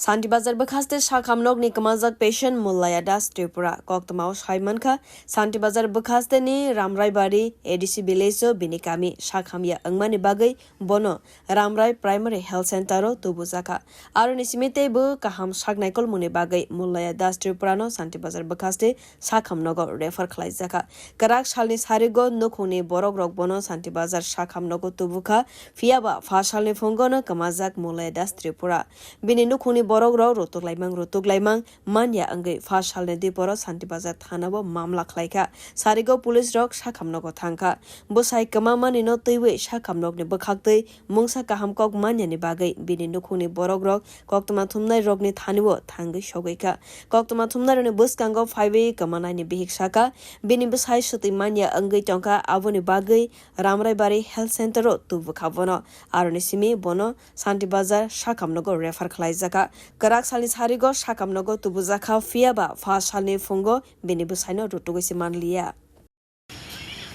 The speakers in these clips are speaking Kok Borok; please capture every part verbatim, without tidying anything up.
Santi Bazar bwkhaste sakham nokni kwmajak patient Mullaya Das Tripura koktwmao sai mankha. Santi Bazar bwkhasteni Ramraibari A D C village-o bini kami sakham ya wngmani bagwi bono Ramrai Primary Health Center-o tubujakha. Aroni simi teibo kaham sak naikolmungni bagwi Mullaya Das Tripurano Santi Bazar bwkhaste sakham nogo refer khlaijakha. Kwrak salni sarigo nukhungni borokrok bono Santi Bazar sakham nogo tubukha, phiyaba pha salni phungono kwmajak Mullaya Das Tripura. Bini nukhungni borokrok rutuk laimang rutuk laimang manya wngwi pha salni diporo Santi Bazar thanao mamla khlaikha. Sarigo police rok sakham nogo thangkha. Bwsai kwmamanino twiwi sakham nokni bwkhaktwi mungsa kaham kok manyani bagwi bini nukhungni borokrok koktwma thumnai rokni thanio thangwi sogwi kha. Koktwma thumnai rokni bwskango phaiwi kwmanaini bihik saka, bini bwsai swtwi manya wngwi tongkha, aboni bagwi Ramraibari Health Center-o tubukha bono. Aroni simi bono Santi Bazar sakham nogo refer khlaijakha. Kwrak salni sarigo sakham nogo tubujakha, phiyaba pha salni phungo bini bwsaino rutugwi se manliya.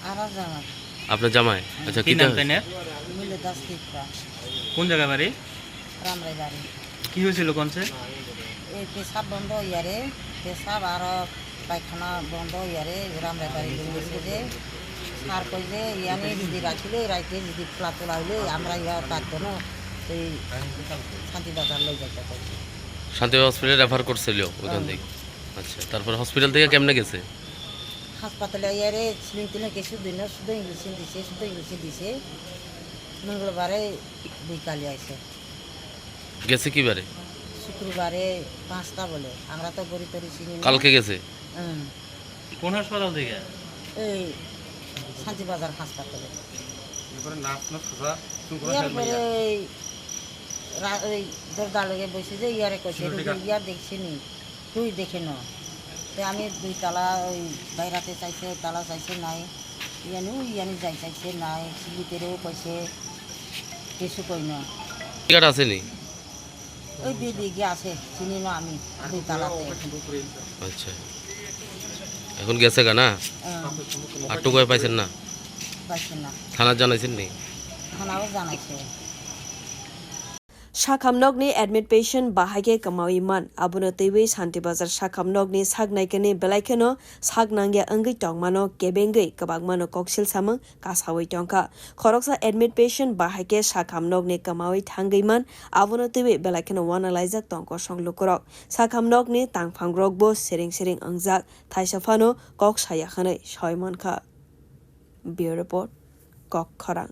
আরো জামাই। আপনার জামাই? আচ্ছা, কি কিতা নাম তাই না? মিলে দাস ত্রিপুরা। কোন জায়গায় বাড়ি? রামরাই বাড়ি। কি হয়েছিল কনসে? এই পেশাব বন্ধ হইয়ারে, পেশাব আর পায়খানা বন্ধ হইয়ারে, রামরাই বাড়ি লই গেছে যে, স্যার কই যে, ইয়ানি যদি রাখিলে, রাইতে যদি খোলা তোলা হইলে, আমরা ইয়া পারতো না, এই শান্তিবাজার লই যাইতে কই। শান্তি হসপিটাল রেফার করছিল ওখান হ্যাঁ। থেকে? আচ্ছা, তারপর হসপিটাল থেকে কেমনে গেছে? হাসপাতালে আইয়ারে সিলিং টিলিং কিছু দিন শুধু ইংলিশে দিছে, শুধু ইংলিশে দিছে। মঙ্গলবারে বিকালে আইছে। গেছে কি বারে? শুক্রবারে পাঁচটা বলে। আমরা তো গড়ি তড়ি চিনি না। কালকে গেছে? হুম। কোন হাসপাতাল থেকে? এই শান্তিবাজার হাসপাতালে। এরপরে নার্স না সাজা চুল করে ইয়ার ফেললো পরে ইয়া। এই রা-, এই দরজা লগে বসে যে ইয়ারে কইছে, সিকিউরিটি রুগী গার্ড। ইয়ার দেখছে নি। তুই দেখে ন। তে আমি দুই তালা ওই বাইরাতে চাইছে, তালা চাইছে নাই। ইয়ানি ওই ইয়ানি যাই চাইছে নাই। সিলিতেরেও কইছে, কিছু কই না। টিকিট আছে নি? ওই দিদি গিয়ে আছে, চিনি না আমি, দুই তালাতে। আচ্ছা। এখন গেছে গা না? হ্যাঁ। আর টুকুয়ে পাইছেন না? পাইছে না। থানাত জানাইছেন নি? থানাও জানাইছে। Sakham nokni admit patient bahai khe kwmawi man, abono twiwi Santi Bazar sakham nokni sak naikhani belai kheno sak nangya wngwi tongmano kebengwi kwbangmano koksil samung kasawi tongkha. Khoroksa admit patient bahai khe sakham nokni kwmawi thangwi man, abono twiwi belai kheno uanalaijak tong kosong lukurok. Sakham nokni tangphangrokbo sereng sereng wngjak, thaisa phano kok saya hwnwi sawi mankha. Bureau Report, Kok Khorang.